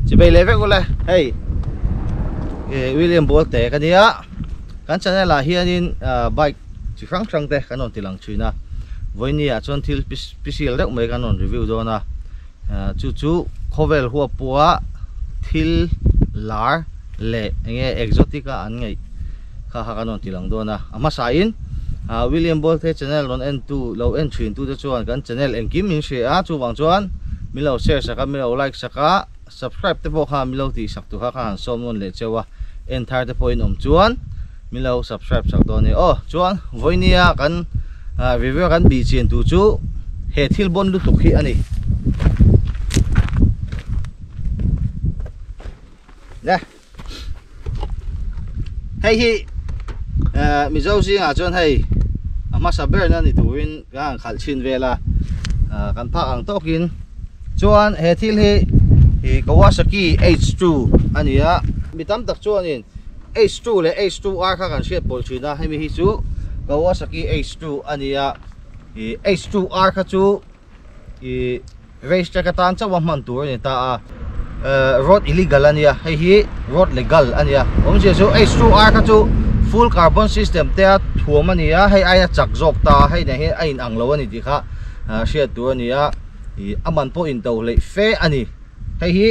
Chibei leh vek ule hei William Bualte ka nia kan channel ah hianin bike chi hrang hrang te kan rawn ti lang thin a vawiini ah chuan thil special deuh mai kan rawn review dawn a chu chu khawvel huap pawha thil lar leh enge exotic a an ngaih kha kha kan rawn ti lang dawn a a hmasa in William Bualte channel rawn en tu lo en thin tu te chuan kan channel engkim min hria a chuvang chuan min lo share sak a min lo like sak a. Subscribe te pawh kha min lo tih sak tur kha ka han sawm nawn leh cheu a, en thar te pawhin awm chuan min lo subscribe sak dawn nia aw. Chuan vawinia kan review a kan bih chian tur chu he thil bawn lutuk hi a ni. Le hei hi Mizo zingah chuan hei a hmasa berna ni turin ka han khalh chhin vel a kan phak ang tawkin chuan he thil hi ih Kawasaki H two a ni a mi tam tak chuanin H two leh H two R kha kan hriat pawlh thin a hemi hi chu Kawasaki H two a ni a ih H two R kha chu ih race track atan chauh a hman tur a ni ta a eh road illegal a nia hei hi road legal a nia awmzia chu h two r kha chu full carbon system te a thuam a ni a hei aia chak zawk ta a hei nen hian a in ang lo a ni tih kha ah hriat tur a ni a ih a man pawh in to hleih fe a ni hei hi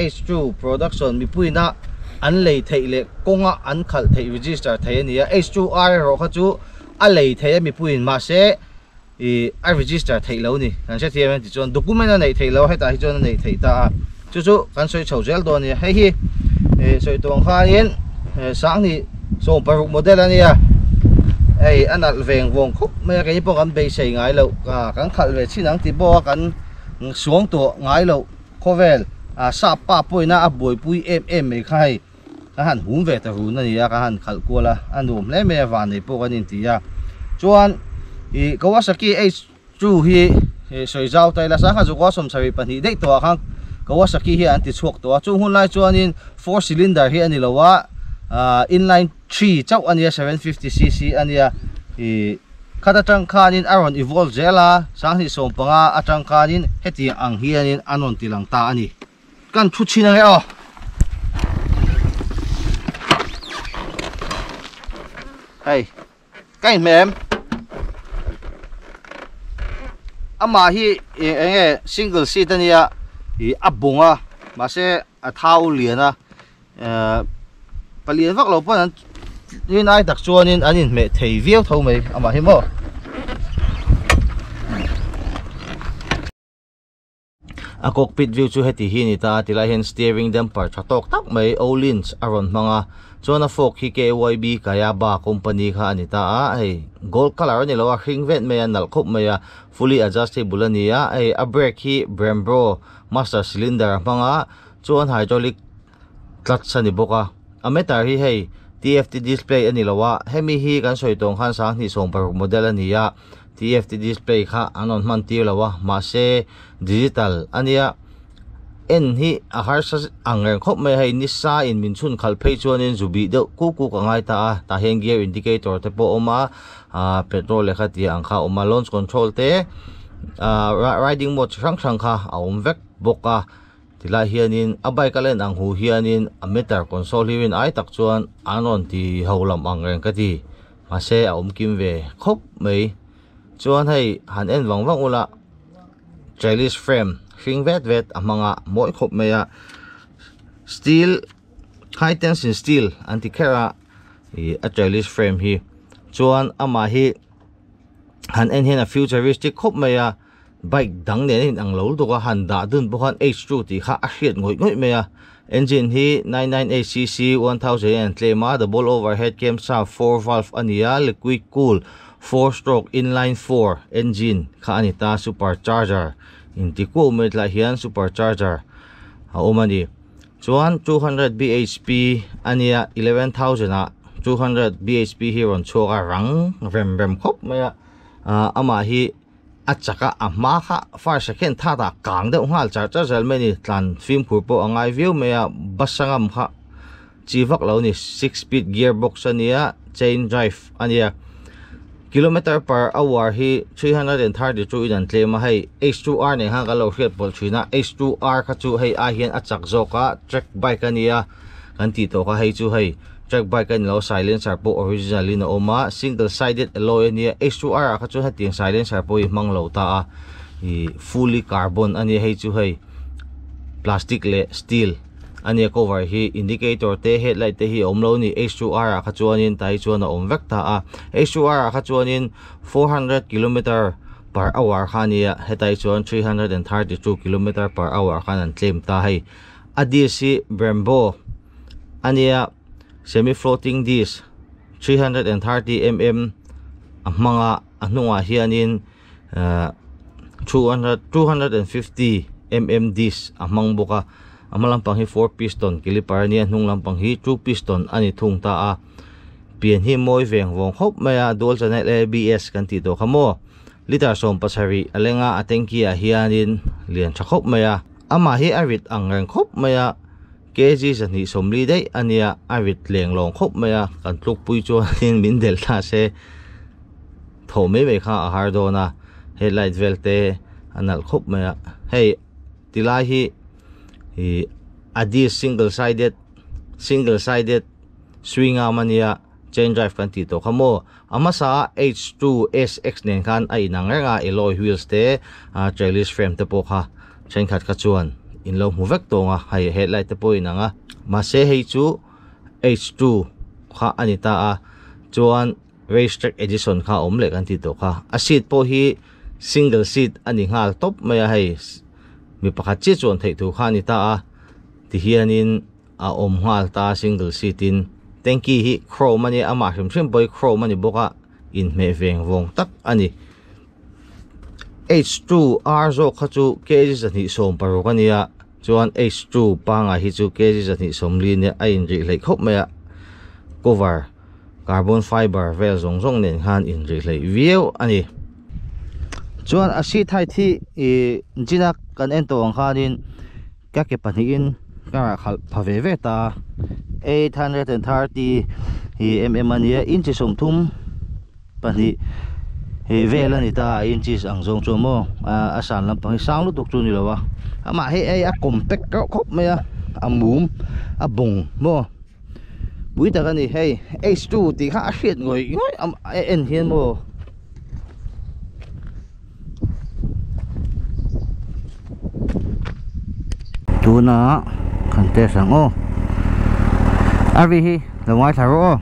h two production mipuiin a an lei theih leh kawnga an khalh theih register thei a ni a h two r erawh kha chu a lei thei a mipuiin mahse Ih a register theih lo ni kan hre thiam em tichuan document a neih theih lo a hetah hi chuan a neih theih ta a chu chu kan sawi chho zel dawn a nia hei hi ih sawi tawng khanin sanghnih sawm paruk model a nia hei a nalh veng vawng khawp mai a keini pawh kan beisei ngai loh kan khalh ve chin ang tih pawh a kan suang tawh ngai loh khawvel ah sap pa pawhin a buaipui em em mai kha hei. Ka han hum ve ta run a ni a, ka han khalh kual a, a nuam hle mai a, vannei pawh kan inti a. Chuan ih Kawasaki H two hi sawi zau ta ila, sangha zukua sawmsarih pahnih daih tawhah khan Kawasaki hi an ti chhuak tawh a, chung hun lai chuanin four cylinder hi a ni lo a, inline three chauh a nia, 750 cc a nia, ih khat atang khanin a rawn evolve zel a, sanghnih sawmpanga atang khanin hetiang ang hianin an rawn ti lang ta a ni. Kan thu chhin ange aw. Hei ka inhmeh em? Amah hi enge single seat ania ih a bawng a mahse a thau lian a eh palian vak lo pawn an rin ai tak chuanin an inhmeh thei viau tho mai amah hi maw. A cockpit view chu heti hi a ni ta a tilai hian steering damper tha tawk tak mai Ohlins a rawn hmang a chuan a fork hi K_Y_B Kayaba company kha a ni ta a hei gold colour a ni lo a hring vet mai a nalh khawp mai a fully adjustable a ni a hei a brake hi Brembo master cylinder a hmang a chuan hydraulic clutch a ni bawk a a meter hi hei T_F_T display a ni lo a hemi hi kan sawi tawng khan sanghnih sawmparuk model a ni a. TFT display kha an rawn hman tir lo a mahse digital a nia en hi a harsa ang reng khawp mai a hei nisa in min chhun khalh phei chuanin zu bih deuh kuk kuk a ngai ta a tah hian gear indicator te pawh a awm a ahh petrol leh kha tih ang kha a awm a launch control te ahh riding mode chi hrang hrang kha a awm vek bawk a tilai hianin a bike a len ang hu hianin a meter console hi rin ai tak chuan an rawn ti ho lam ang reng ka ti. Mahse a awm kim ve khawp mai. Chuan hei han en vang vang ula trellis frame hring vet vet a hmang a mawi khawp mai a steel high tension steel an ti kher a ih a trellis frame hi chuan amah hi han en hian a futuristic khawp mai a. Bike dang nen a in ang lo lutuk a, han dah dun pawh khan H two tih kha a hriat ngawih ngawih mai a. Engine hi 998 cc 1000 an tlem a, double overhead camshaft four valve a ni a, liquid cool four stroke inline four engine kha a ni ta, super charger inti kuau mai tlaiah hian super charger a awm a ni. Chuan 200 bhp a nia 11000 ah 200 bhp hi rawn chhuak a rang rem rem khawp mai a, amah hi. A chak a, a hma kha fire second that ah kang deuh nghal char char zel mai a ni, tlan fimkhur pawh a ngai viau mai a, bus a ngam kha chi vak lo a ni, six speed gear box a nia, chain drive a nia, Kilometer per hour hi 332 in an claim a, hei H2R nen khan kan lo hriat pawlh thin a, H2R kha chu hei ai hian a chak zawk a, track bike a nia kan tih tawh kha, hei chu hei track bike a ni lo, silencer pawh original in a awm a, single sided alloy a nia, H2R ah kha chu hetiang silencer pawh hi hmang lo ta a, ih fully carbon a nia, hei chu hei plastic leh steel a nia cover hi indicator te headlight te hi a awm lo a ni, H2R ah kha chuanin tah hi chuan a awm vek ta a, H2R ah kha chuanin 400 kilometer per hour kha a nia, hetah hi chuan 332 kilometer per hour khan an claim ta hei a disc hi Brembo a nia semi floating disc 330 mm a hmang a, a hnungah hianin 250 mm disc a hmang bawk a, a hma lampang hi 4 piston caliper a nia, a hnung lampang hi 2 piston a ni thung ta a, pian hi mawi veng vawng khawp mai a, dual channel ABS kan tih tawh kha maw, liter 17 a leng a, a tanky ah hianin lian tha khawp mai a, amah hi a rit ang reng khawp mai a, kg 240 daih a nia, a rit leng lawng khawp mai a, kan tlukpui chuanin min del ta se thaw mai mai kha a har dawn a, headlight vel te a nalh khawp mai a, hei tilai hi ih a disc single sided single sided swing arm a nia chain drive kan tih tawh kha maw a hmasa a H2 SX nen khan a inang reng a alloy wheels te ah trellis frame te pawh kha thenkhat kha chuan in lo hmu vek tawng a hei headlight te pawh a inang a mahse hei chu H2 kha a ni ta a chuan race track edition kha a awm leh kan tih tawh kha a seat pawh hi single seat a ni nghal tawp mai a hei mi pakhat chiah chuan theih tur kha a ni ta a tihianin a awm nghal ta single seat in tanky hi chrome a nia amah hrim hrim pawh hi chrome a ni bawk a inhmeh veng vawng tak a ni H2 R zawk kha chu kg 260 a nia chuan H2 pangngai hi chu kg 240 a nia a inrih hleih khawp mai a cover carbon fiber vel zawng zawng nen khan inrih hleih viau a ni. Chuan a seat height hi ih china kan en tawh ang khanin ka ke pahnihin ka rah khalh pha ve ve ta 830 ih mm a nia inch 32 ih vel a ni ta inches ang zawng chuan maw a san lampang hi sang lutuk chu a ni lo a amah hi hei a compact reuh khawp mai a a mum a bawng maw. Pui tak a ni hei H2 tih kha a hriat ngawih ngawih a en hian maw. Tuna kan test ang aw. A ri hi lo ngaithla rawh aw.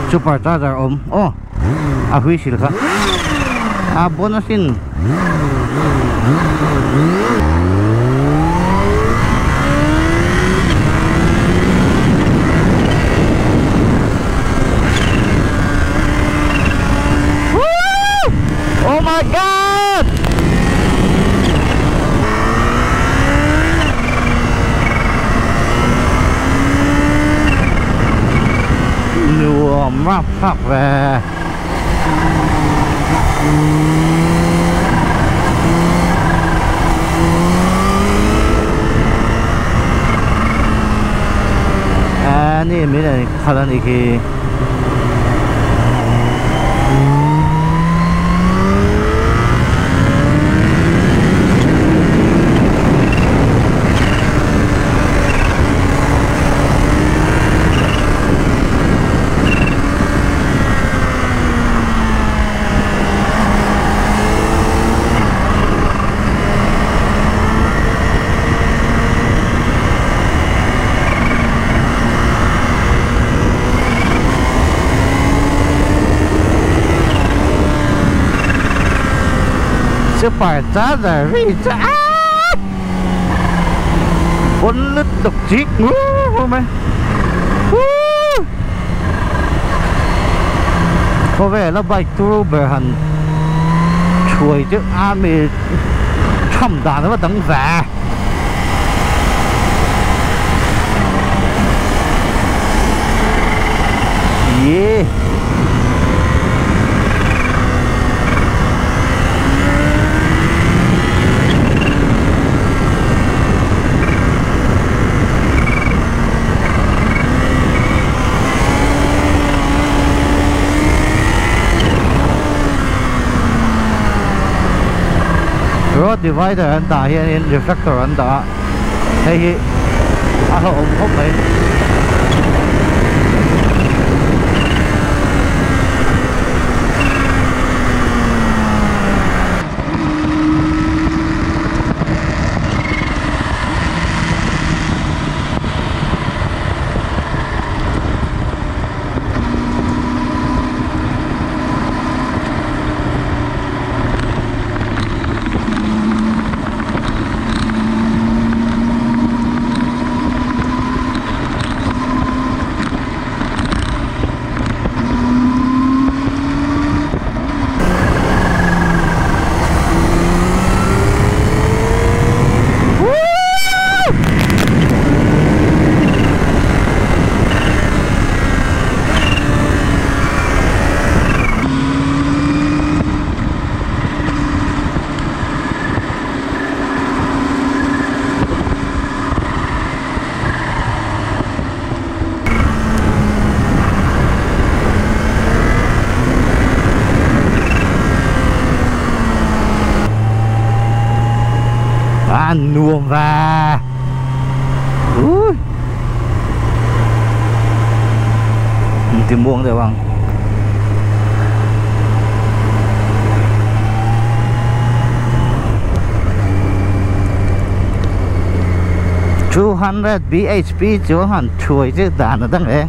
Super charger awm aw a whistle kha a bon asin. Oh my god! Nuam rap rap ve. Ani min an khalh a nih khi. Super charger ri chu aaa bon lutuk chik ngur mai. Khawvela bike turu ber han thuai chu a mi tham dan a va dang ve. Ye. divider an dah hianin reflector an dah a hei hi a hlauhawm khawp mai. Nuam va. Ui. Ti muang deuh ang. 200 bhp chu han thuai chu dan a dang e.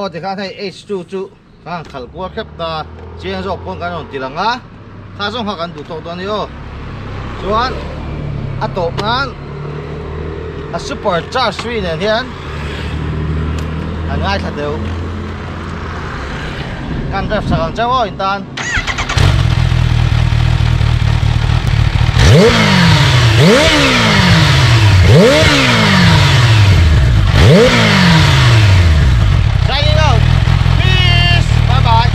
Aw tikhan hei H2 chu kan khalh kual hrep ta chiang zawk pawn kan rawn ti lang a kha zawng kha kan duh tawk dawn a ni aw chuan a tawp nan a super charge ri nen hian an ngaithla deuh kan ref sak ang chauh aw in tan. Signing out. Peace. Bye bye.